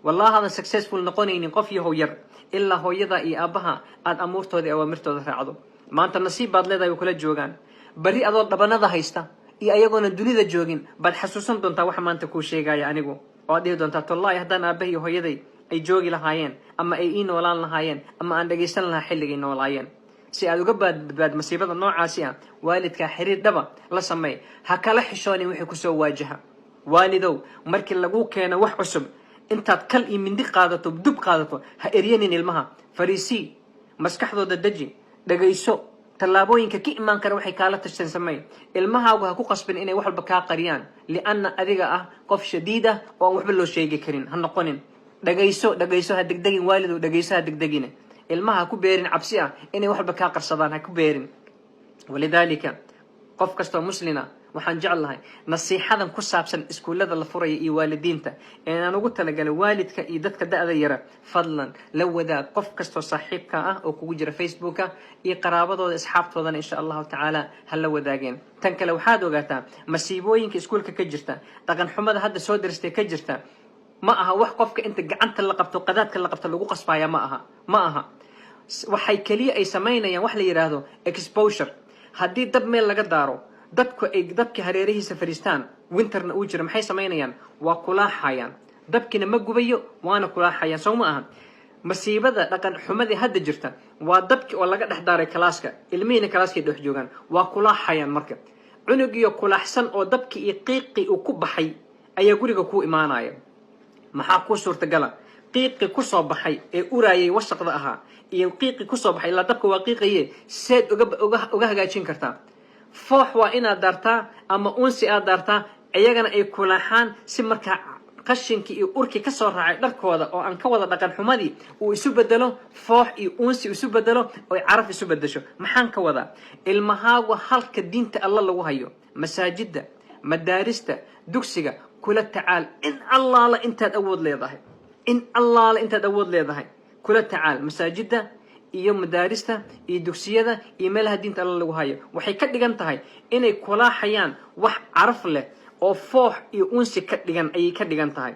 Wallahi aadan successful noqonaynin, qof yahow yar, ilaa hooyada iyo aabbaha aada amuurtooda iyo awaamirtooda raacdo. Maanta nasiib baad leedahay, way kula joogaan. Bari adoo dhabanada haysta iyo ayagoona dunida joogin baad xasuusan doontaa waxa maanta kuu sheegaya anigu, oo aad dhihi doontaa, "Tollaahi, haddaan aabbaha iyo hooyaday ay joogi lahaayeen ama ay ii noolaan lahaayeen ama aan dhagaysan lahaa xilligay noolaayeen." Si aad uga badbaad masiibada noocaasi ah, waalidkaa xiriir dhaba la sameey. Ha kala xishoonin wixii kusoo waajaha. Waalidow, markii lagu keeno wax cusub, intaad kal iyo mindi qaadato, dub qaadato, ha eryanin ilmaha. Fariisii, maskaxdooda deji, dhagayso, tallaabooyinka ka imaan kara waxay kaala tashteen samey. Ilmahaagu ha ku qasbin inay wax walba kaa qariyaan, lianna adiga ah qof shadiid ah oo aan waxba loo sheegi karin ha noqonin. Dhagayso, dhagayso, ha degdegin. Waalidow, dhagayso, ha degdegin. Ilmaha ha ku beerin cabsi ah inay wax walba kaa qarsadaan, ha ku beerin. Walidaalika, qof kastoo muslina waxaan jeclahay nasiixadan ku saabsan iskuullada la furaya iyo waalidiinta ee aan ugu talagalay waalidka iyo dadka da-da yara, fadlan la wadaag qof kastoo saaxiibka ah oo kugu jira Facebooka iyo qaraabadooda, asxaabtoodana, insha Allahu tacaala, ha la wadaageen. Tan kale, waxaad ogaataa masiibooyinka iskuulka ka jirta, dhaqan xumada hadda soo daristay ka jirta, ma aha wax qofka inta gacanta la qabto, qadaadka la qabto, lagu qasbaya. Ma aha, ma aha. Waxay keliya ay samaynayaan wax la yidhaahdo exposure. Haddii dab meel laga daaro, dadku ay dabka hareerihiisa fadhiistaan, winterna uu jiro, maxay samaynayaan? Waa kulaaxayaan. Dabkiina ma gubayo, waana kulaaxayaan, soo ma aha? Masiibada dhaqan xumadii hadda jirta waa dabki oo laga dhex daaray kalaaska, ilmihiina kalaaskay dhex joogaan, waa kulaaxayaan. Marka cunugiyo kulaaxsan oo dabkii iyo qiiqii uu ku baxay ayaa guriga ku imaanaya. Maxaa kuu suurtagala? Qiiqii kusoo baxay ee uraayay, wasaqda ahaa, iyo qiiqii kusoo baxay, ilaa dabka waa qiiqaye, seed uga hagaajin kartaa? Foox waa inaad daartaa ama unsi aad daartaa, iyagana ay kulaaxaan, si markaa qashinkii iyo urkii kasoo raacay dharkooda oo aan ka wada dhaqan xumadii uu isu bedelo foox iyo unsi isu bedelo oy caraf isu bedesho. Maxaan ka wadaa? Ilmahaagu halka diinta Alla lagu hayo, masaajidda, madaarista, dugsiga, kula tacaal in Allaala intaad awood leedahay. In Allaala intaad awood leedahay kula tacaal masaajidda iyo madaarista iyo dugsiyada iyo meelaha diinta Alla lagu hayo. Waxay ka dhigan tahay inay kulaaxayaan wax caraf leh oo foox iyo unsi ka dhigan ayay ka dhigan tahay.